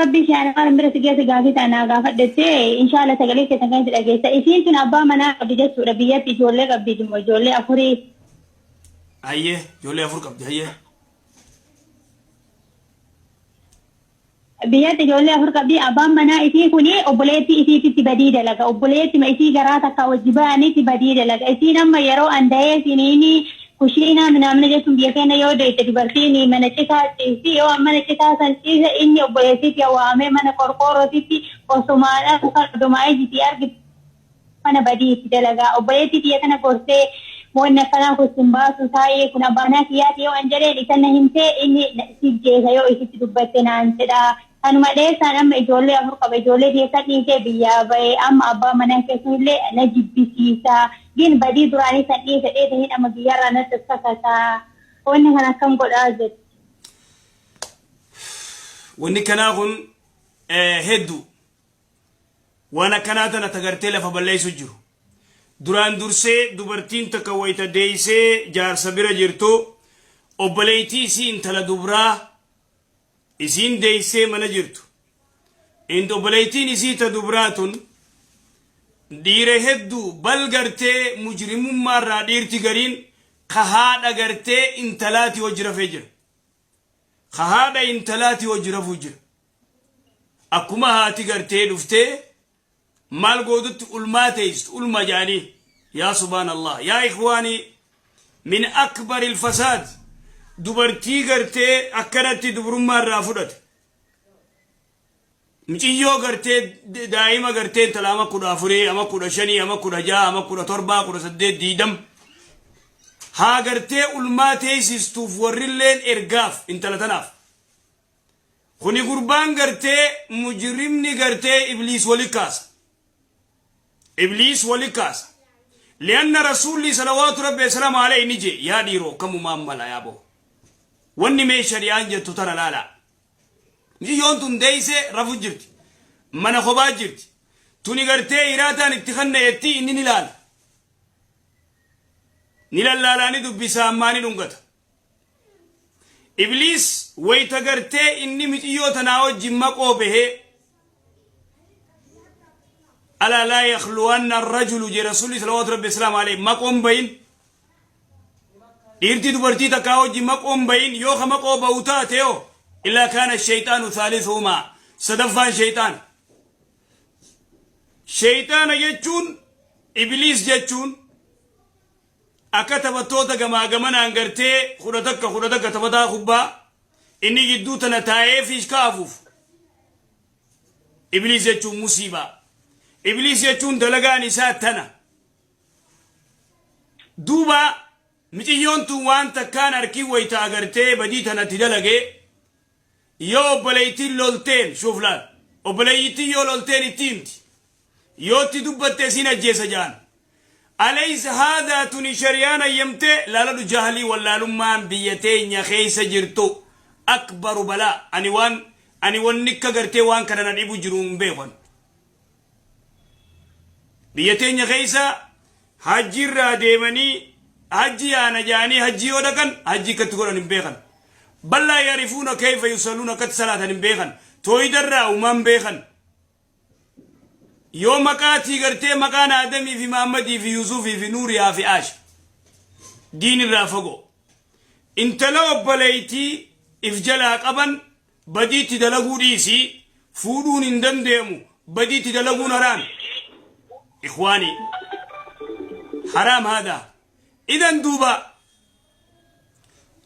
Rabbii si ana bira si geesse gaafii ta'a naa gaafadhettee inshaalla sagalee keessan kan si dhageessa. Isiin tun abbaa manaa qabdi jechuudha biyyatti ijoollee qabdi ijoollee afurii. Hayyee, ijoollee afur qabdi, hayyee. Biyyatti ijoollee afur qabdi. Abbaan manaa isii kuni obboleettii isiititti badii dalaga. Obboleettima isii garaa takka wajji ba'anitti badii dalaga. Isiin amma yeroo an dahee siniini kushiinaa minaamina jechuun biyya keenya yoo deette dubartiin mana citaa ciisti. Yoo an mana citaa san ciise inni obboleettiitti waamee mana qorqoorrootitti osumaadhaan kan odumaa ijji argitu mana badii itti dalagaa. Obboleettii tiyya tana gorsee wanni akkanaa kun sin baasu taa'ee kun abbaa manaa kiyyaati yoo an jedheen isa na himtee inni si jeesa yoo isitti dubbatte naan jedha. Kanuma dheessaan amma ijoollee afur qaba. Ijoollee keessan dhiisee biyyaa bahee amma abbaa manaa keessanillee na jibbisiisa. Gin badii duraanii san dhiise dheete hin amma biyyarraa natti sakataa. Wanni kana akkam godhaa jetti. Wanni kanaa kun hedduu. Waan akkanaa tana tagartee lafa balleessu jiru. Duraan dursee dubartiin takka wayita deeysee jaarsa bira jirtu obboleeytii isii intala dubraa isiin deeysee mana jirtu. Obboleeytiin isii ta dubraa tun dhiira hedduu bal gartee mujrimummaa irraa dhiirti gariin ka haadha gartee intalaati hojii rafee jira. Ka haadha intalaati hojii rafuu jira. Akkuma haati gartee dhuftee maal gootutti ulmaa teeystu ulma jedhanii yaa subhaanallah yaa ikhwaanii min akbar ilfasaad dubartii gartee akkanatti dubrummaa irraa fudhate miciyyoo gartee daa'ima gartee intala ama 14 ama 15 ama 16 ama 17 18 20 haa gartee ulmaa teeysistuuf warrilleen ergaaf intala tanaaf. Kuni gurbaan gartee mujrimni gartee ibliis wali kaasa. Ibliis wali kaasa. Lianna rasuulli salawaatu rabbi wasalaamu alayhi ni jee yaa dhiiroo kamumaan mala yaa boo. Wanni mee shari'aan jettu tana laalaa. Miciyyoon tun deeyse rafu jirti. Mana kophaa jirti. Tuni gartee iraataan itti kanna jetti inni ni laala. Ni lallaalaa ni dubbisa ammaa ni dhungata. Ibliis wayta gartee inni miciyyoo tanaa wajjin maqoo bahee alaa laa yakhluwanna arrajulu jee rasuulli salawaatu rabbi islaam alayhi maqoon bahin dhiirti dubartii takkaa wajjin maqoon bahin yoo ka maqoo bahu taate yoo illaa kaana shayxaanu thaalisuhumaa sadaffaan shayxaana shayxaana jechuun ibliis jechuun Akka taphattoota gamaa gamanaan gartee 11 11 taphataa kubbaa inni gidduu tana taa'ee fiishkaa afuufu. Ibliis jechuun musiibaa. Ibliis jechuun dalagaan isaa tana. Duuba miciyyoon tun waan takkaan harkii wayita agartee badii tanatti dalagee yoo obboleeytiin lolteen shuuf laal obboleeyyitiin yoo lolteen itti himti. Yoo itti dubbatte isiin ajjeesa ja'an. Alaysa haadhaa tuni shari'aan hayyamte laaladhu jahlii wallaalummaan biyya teenya keessa jirtu akbaru balaa ani waan ani wanni akka gartee waan kana na dhibu jiru hin beeku ani. Biyya teenya keessa hajji irraa deemanii hajji yaana ja'anii hajji yoo dhaqan hajji akkatti godhan hin beekan. Bal laa yarifuuna kayfa yusalluun akkatti salaatan hin beekan. Tooyida irraa umaan beekan. Yoo maqaatii gartee maqaan Aadamii fi Mahammadii fi Yuusufii fi Nuuriyaa fi Aasha. Diin irraa fagoo. Intala obboleeytii if jalaa qaban badiitti dalaguu dhiisii fuudhuun hin dandeemu badiitti dalaguun haraami. Ikhwaanii haraam haadaa. Idan duuba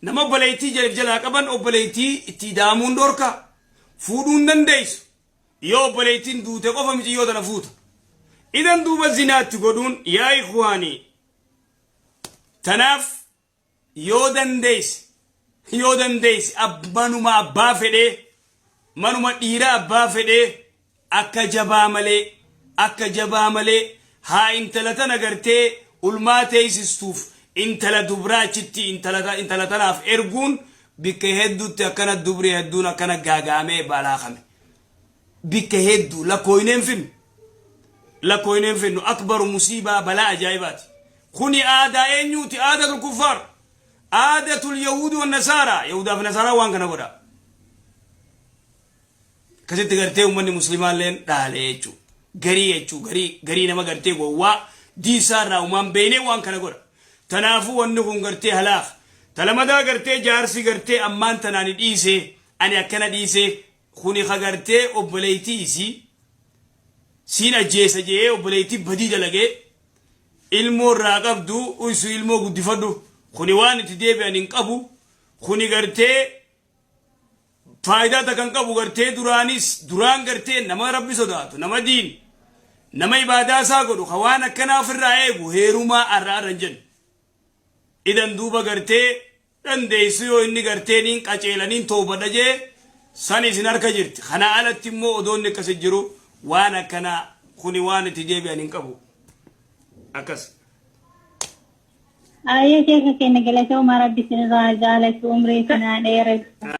nama obboleeytii jalaa qaban obboleeytii itti ida'amuun dhorka fuudhuu hin dandeessu. Yoo obboleettiin duute qofa miciyyoo tana fuuta. Idan duuba zinaatti godhuun yaa ikhwaanii tanaaf yoo dandeesse yoo dandeesse manuma abbaa fedhee manuma dhiira abbaa fedhee akka jabaa malee akka jabaa malee haa intala tana gartee ulmaa teessistuuf intala dubraa achitti intala tanaaf erguun bikka hedduutti akkana dubri hedduun akkana gaagaamee balaakame. Bikka hedduu lakkooynee hin finnu. Lakkooynee hin finnu. Akbaru musiibaa balaa ajaa'ibaati. Kuni aadaa eenyuuti? Aadatul kuffaar. Aadatul yahuudi wan nasaaraa. Yahudaa fi nasaaraa waan kana godha. Akkasitti gartee uummanni muslimaalleen dhaale jechuudha. Garii jechuudha, garii garii nama gartee gowwaa diinsaa irraa uumaan beeynee waan kana godha. Tanaafuu wanni kun gartee halaaf. Talamadaa gartee jaarsi gartee ammaan tanaani dhiisee, ani akkana dhiisee, kuni ka gartee obboleeytii isii siin ajjeesa je'ee obboleeytii badii dalagee ilmoo irraa qabdu, uysu ilmoo guddifadhu, kuni waan itti deebi'an hin qabu. Kuni gartee faayidaa takka hin qabu. Gartee duraanis duraan gartee nama Rabbi sodaatu, nama diin, nama ibaadaa isaa godhu, ka waan akkanaa ofirraa eegu heerumaa arra arra hin jennu. Idan duuba gartee dandeessu yoo inni gartee niin qaceelaniin toobadha jee, san isin harka jirti. Kana alatti immoo odoonni akkasi jiru waan akkanaa kuni waan itti deebi'an hin qabu akkas. Ayyee, sheeka keenya, galatooma. Rabbi isinirraa jaalatu, umrii isinaa dheeratu.